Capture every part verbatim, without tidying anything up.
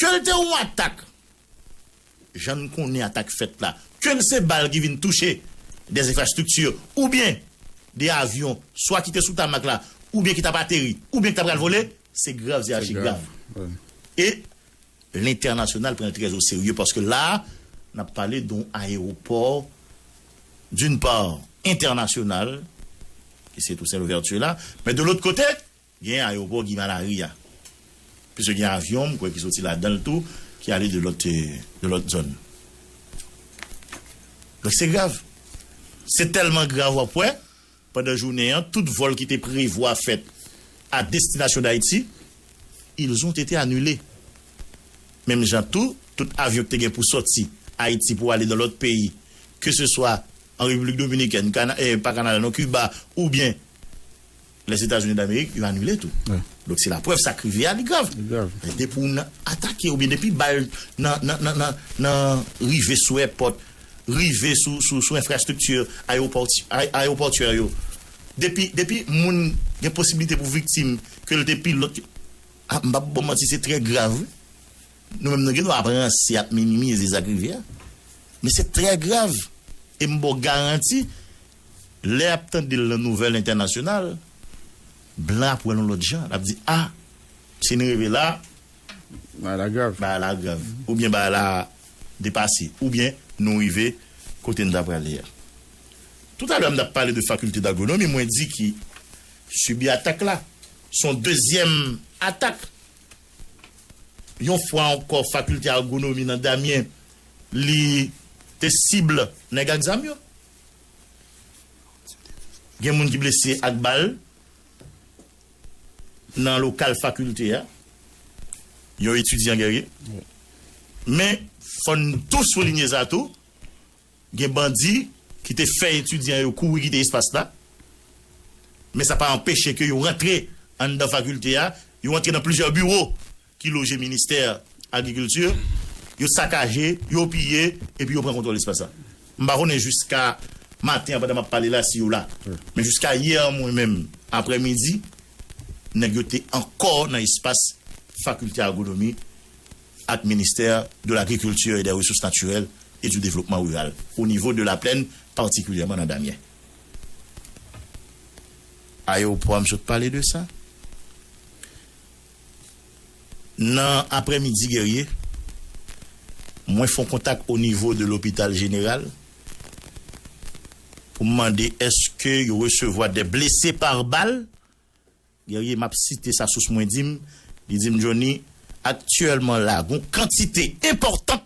Ke l te yon atak, jan n konnen atak fèt la, ke l se bal ki vin touche de enfrastrikti oubyen de avyon, swa ki te sou tamak la, oubyen ki t ap ateri, oubyen ki ta pral vole, se grav, se achigrav. E lentènasyonal pran l trè o serye paske la a, n ap pale de yon ayewopò, d'une part, entènasyonal, ki se Toussaint Louverture la, men de lòt kote, gen ayewopò Guy Malary a. Piske gen avyon, m kwè ki soti ladan l tou, ki ale de lòt, de lòt zòn. Donk se grav. Se tèlman grav w ap wè, pandan jounen an, tout vòl ki te prevwa fèt a destinasyon Dayiti, ils ont été annulés. Menm jan tou, tout avyon ki te gen pou sòti Ayiti pou ale nan lòt peyi, ke se swa an Repiblik Dominikèn, Kana, eh, pa Kanada non, Kiba, oubyen Lèzetazini Damerik, yo anile tou. Donk se laprèv sa k rive a, li grav. Depi w nan atake, oubyen depi bal nan, nan, nan, nan, nan rive sou èpòt, rive sou, sou, sou enfrastrikti ayewopòti-, ay-, ayewopòtyè yo. Depi, depi moun gen posiblite pou viktim, ke l te pilòt, a, m p ap ba w manti, se trè grav, wi. Nou menm, nou gen dwa ap ranse, ap minimize sa k rive a. Men se trè grav. E m ba w garanti, lè y ap tande l nan nouvèl entènasyonal, blan ap wè l yon lòt jan. L ap di, a, si n rive la, bagay la grav. Bagay la grav. Oubyen bagay la depase. Oubyen nou rive kote n ta prale a. Toutalè, m t ap pale de fakilte d'agwonomi, mwen di ki sibi atak la. Se yon dezyèm atak. Yon fwa ankò, fakilte agwonomi nan Damyen, li te sib nèg ak zam yo. Gen moun ki blese ak bal nan lokal fakilte a. Yon etidyan, Guerrier. Men, fò n tou soulinye sa tou. Gen bandi ki te fè etidyan yo kouri kite espas la. Men sa pa anpeche ke yo rantre anndan fakilte a, yo rantre nan plizyè biwo ki loje ministè agrikilti, yo sakaje, yo piye, epi yo pran kontwòl espas la. M pa konnen jiska maten an pandan m ap pale la si yo la. Men jiska yè mwen menm, aprèmidi, nèg yo te ankò nan espas fakilte agwonomi ak ministè de l'Agriculture et des Ressources Naturelles et du Développement Rural, au niveau de la plaine, particulièrement nan Damyen. Ayewopò a, m sot pale de sa. Nan aprèmidi, Guerrier, mwen fè yon kontak o nivo de lopital jeneral pou m mande èske yo resevwa de blese pa bal. Guerrier, m ap site sa sous mwen di m, li di m, Johnny, aktyèlman la, gon kantite enpòtan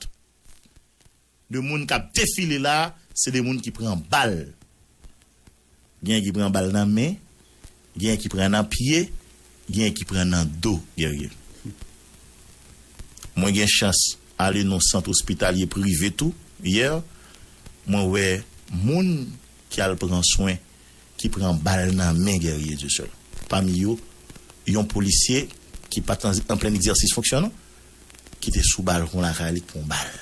de moun k ap defile la, se de moun ki pran bal. Genyen ki pran bal nan men, genyen ki pran nan pye, genyen ki pran nan do, Guerrier. Mwen gen chans ale nan sant ospitalye prive tou, yè, mwen wè moun ki al pran swen, ki pran bal nan men Guerrier Dieuseul. Pami yo, yon polisye ki pa t an, an plen egzèsis fonksyon non, ki te sou balkon lakay li k pran bal.